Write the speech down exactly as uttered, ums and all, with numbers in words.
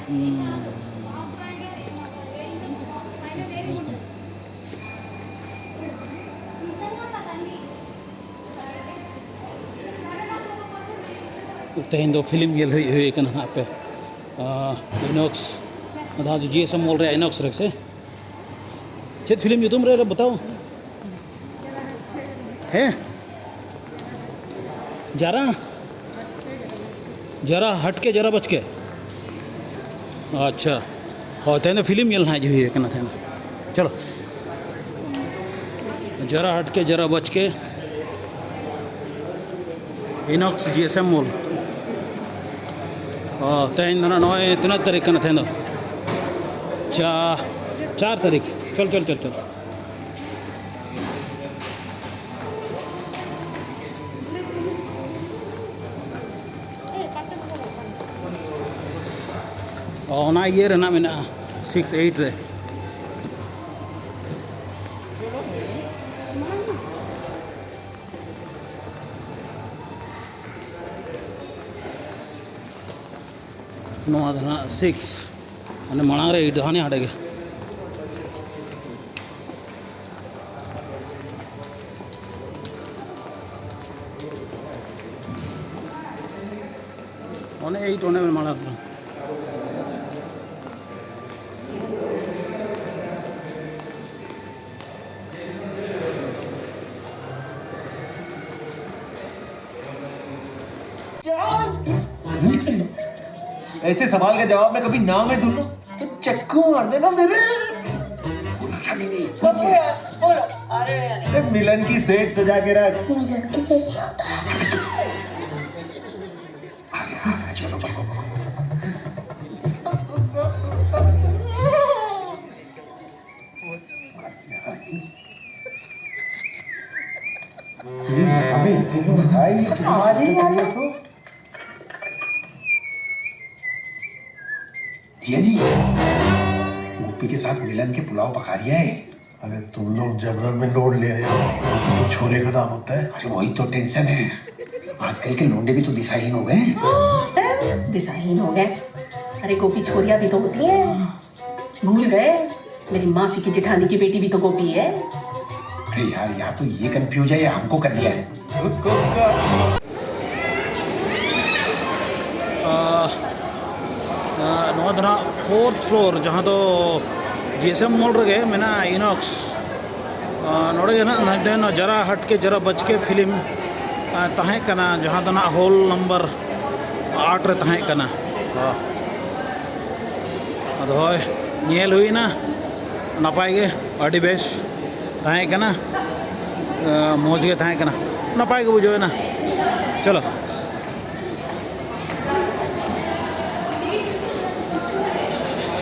ᱛᱮᱦᱮᱧ ᱫᱚ ᱯᱷᱤᱞᱢ ᱧᱮᱞ ᱦᱩᱭ, ᱦᱩᱭ ᱠᱟᱱᱟ ᱦᱟᱸᱜ ᱯᱮ, ᱟᱸ, ᱤᱱᱚᱠᱥ, ᱚᱱᱟ ᱫᱚ ᱡᱤ ᱮᱥ ᱮᱢ ᱢᱚᱞ ᱨᱮᱭᱟᱜ ᱤᱱᱚᱠᱥ ᱨᱮ ᱥᱮ? ᱪᱮᱫ ᱯᱷᱤᱞᱢ ᱧᱩᱛᱩᱢ ᱨᱮ, ᱨᱮ ᱵᱟᱛᱟᱣ? ᱦᱮᱸ? ᱡᱟᱨᱟ? ᱡᱟᱨᱟ ᱦᱟᱴᱠᱮ ᱡᱟᱨᱟ ᱵᱟᱪᱠᱮ? ᱟᱪᱪᱷᱟ᱾ ᱦᱳᱭ, ᱛᱮᱦᱮᱧ ᱫᱚ ᱯᱷᱤᱞᱢ ᱧᱮᱞ ᱱᱟᱦᱟᱜ ᱦᱩᱭ ᱠᱟᱱᱟ ᱛᱮᱦᱮᱧ ᱫᱚ᱾ ᱪᱚᱞᱚ᱾ ᱡᱟᱨᱟ ᱦᱟᱴᱠᱮ ᱡᱟᱨᱟ ᱵᱟᱪᱠᱮ᱾ ᱤᱱᱚᱠᱥ ᱡᱤ ᱮᱥ ᱮᱢ ᱢᱚᱞ᱾ ᱚ, ᱛᱮᱦᱮᱧ ᱫᱚ ᱱᱟᱜ ᱱᱚᱜᱼᱚᱭ ᱛᱤᱱᱟᱹᱜ ᱛᱟᱹᱨᱤᱠᱷ ᱠᱟᱱᱟ ᱛᱮᱦᱮᱧ ᱫᱚ? ᱪᱟ-, ᱪᱟᱨ ᱛᱟᱹᱨᱤᱠᱷ᱾ ᱪᱚᱞ, ᱪᱚᱞ, ᱪᱚᱞ, ᱪᱚᱞ᱾ ᱚ, ᱚᱱᱟ ᱤᱭᱟᱹ ᱨᱮᱱᱟᱜ ᱢᱮᱱᱟᱜᱼᱟ, ᱥᱤᱠᱥ ᱮᱭᱤᱴ ᱨᱮ᱾ ᱱᱚᱣᱟ ᱫᱚ ᱱᱟᱜ ᱥᱤᱠᱥ, ᱢᱟᱱᱮ ᱢᱟᱲᱟᱝ ᱨᱮ ᱮᱭᱤᱴ ᱫᱚ ᱦᱟᱱᱮ ᱦᱟᱸᱰᱮ ᱜᱮ᱾ ᱚᱱᱮ ᱮᱭᱤᱴ, ᱚᱱᱮ ᱢᱟᱲᱟᱝ ᱨᱮ᱾ ऐसे सवाल का जवाब मैं कभी ना में दूंगा। तो चक्कू मार देना मेरे। अरे, मिलन की सेज सजा के रख। मिलन की सेज। अरे, अरे, चलो, चलो। अबे, इसे क्यों उठाए? ये कितनी आवाज ही नहीं आ रही। तो भैया जी, गोपी के साथ मिलन के पुलाव पका रिया है। अरे, तुम लोग जबरन में लोड ले रहे हो, तो छोरे का नाम होता है। अरे, वही तो टेंशन है, आजकल के लौंडे भी तो दिशाहीन हो गए हैं। हैं? दिशाहीन हो गए। अरे गोपी छोरियां भी तो होती है, भूल गए? मेरी मासी की जेठानी की बेटी भी तो गोपी है। अरे यार, या तो ये कंफ्यूज है या हमको कर दिया है। ᱱᱚᱣᱟ ᱫᱚ ᱱᱟᱜ ᱯᱷᱳᱨᱛᱷ ᱯᱷᱞᱳᱨ, ᱡᱟᱦᱟᱸ ᱫᱚ ᱡᱤ ᱮᱥ ᱮᱢ ᱢᱚᱞ ᱨᱮᱜᱮ ᱢᱮᱱᱟᱜᱼᱟ, ᱤᱱᱚᱠᱥ᱾ ᱱᱚᱰᱮ ᱜᱮ ᱱᱟᱜ ᱱᱟᱦᱫᱮᱱ ᱡᱟᱨᱟ ᱦᱟᱴᱠᱮ ᱡᱟᱨᱟ ᱵᱟᱪᱠᱮ ᱯᱷᱤᱞᱢ ᱛᱟᱦᱮᱸ ᱠᱟᱱᱟ, ᱡᱟᱦᱟᱸ ᱫᱚ ᱱᱟᱜ ᱦᱳᱞ ᱱᱟᱢᱵᱟᱨ ᱟᱴ ᱨᱮ ᱛᱟᱦᱮᱸ ᱠᱟᱱᱟ᱾ ᱟᱫᱚ ᱦᱳᱭ, ᱧᱮᱞ ᱦᱩᱭᱱᱟ, ᱱᱟᱯᱟᱭ ᱜᱮ, ᱟᱹᱰᱤ ᱵᱮᱥ ᱛᱟᱦᱮᱸ ᱠᱟᱱᱟ᱾ ᱢᱚᱡᱽ ᱜᱮ ᱛᱟᱦᱮᱸ ᱠᱟᱱᱟ, ᱱᱟᱯᱟᱭ ᱜᱮ ᱵᱩᱡᱷᱟᱹᱣ ᱮᱱᱟ᱾ ᱪᱚᱞᱚ᱾